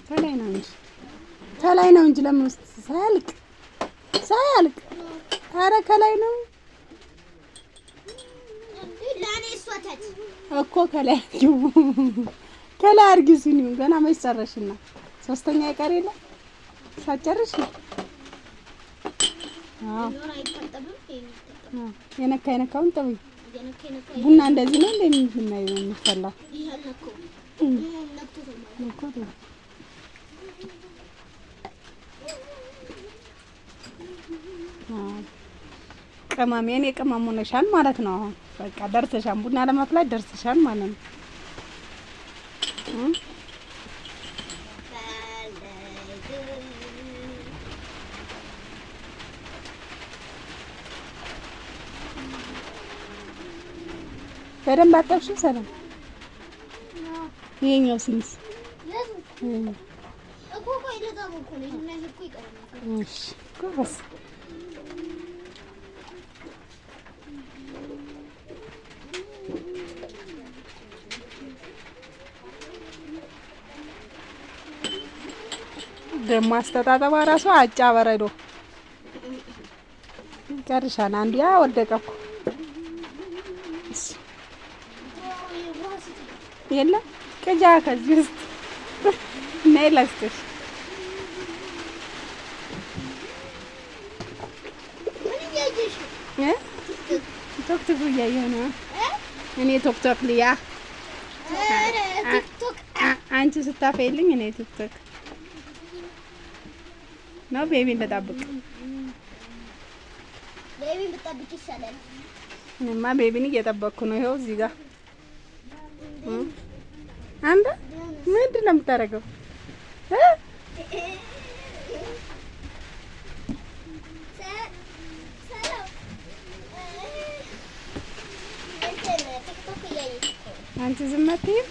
ከላይ ነው እንጂ ከላይ ነው እንጂ ለምን ውስጥ ሳያልቅ ሳያልቅ፣ ኧረ ከላይ ነው እኮ ከላይ አድርጊው፣ ከላይ አድርጊው። ሲኒውን ገና መች ጨረሽና ሶስተኛ ይቀር የለ ሳትጨርሽ የነካ የነካውን ጥብይ። ቡና እንደዚህ ነው እንደሚናየው የሚፈላው። ቅመም የኔ ቅመም ሆነሻል ማለት ነው። አሁን በቃ ደርሰሻል፣ ቡና ለማፍላት ደርሰሻል ማለት ነው። በደንብ አጠብሽው? ሰላም ይሄኛው ሲኒስ? እሺ ጎበዝ። ደግሞ አስተጣጠቧ ራሷ አጫ በረዶ ጨርሻል። አንዱ ያ ወደቀ እኮ የለም ቅጃ ከዚህ ውስጥ ነይ ላስጥሽ። ቶክቶክ እያየሁ ነው እኔ ቶክቶክ ልያ አንቺ ስታፈይልኝ እኔ ቲክቶክ ነው። ቤቢን ልጠብቅ። ቤቢን ብጠብቅ ይሻላል። እኔማ ቤቢን እየጠበቅኩ ነው። ይኸው እዚህ ጋር አንተ ምንድን ነው የምታደርገው? አንቺ ዝም አትይም?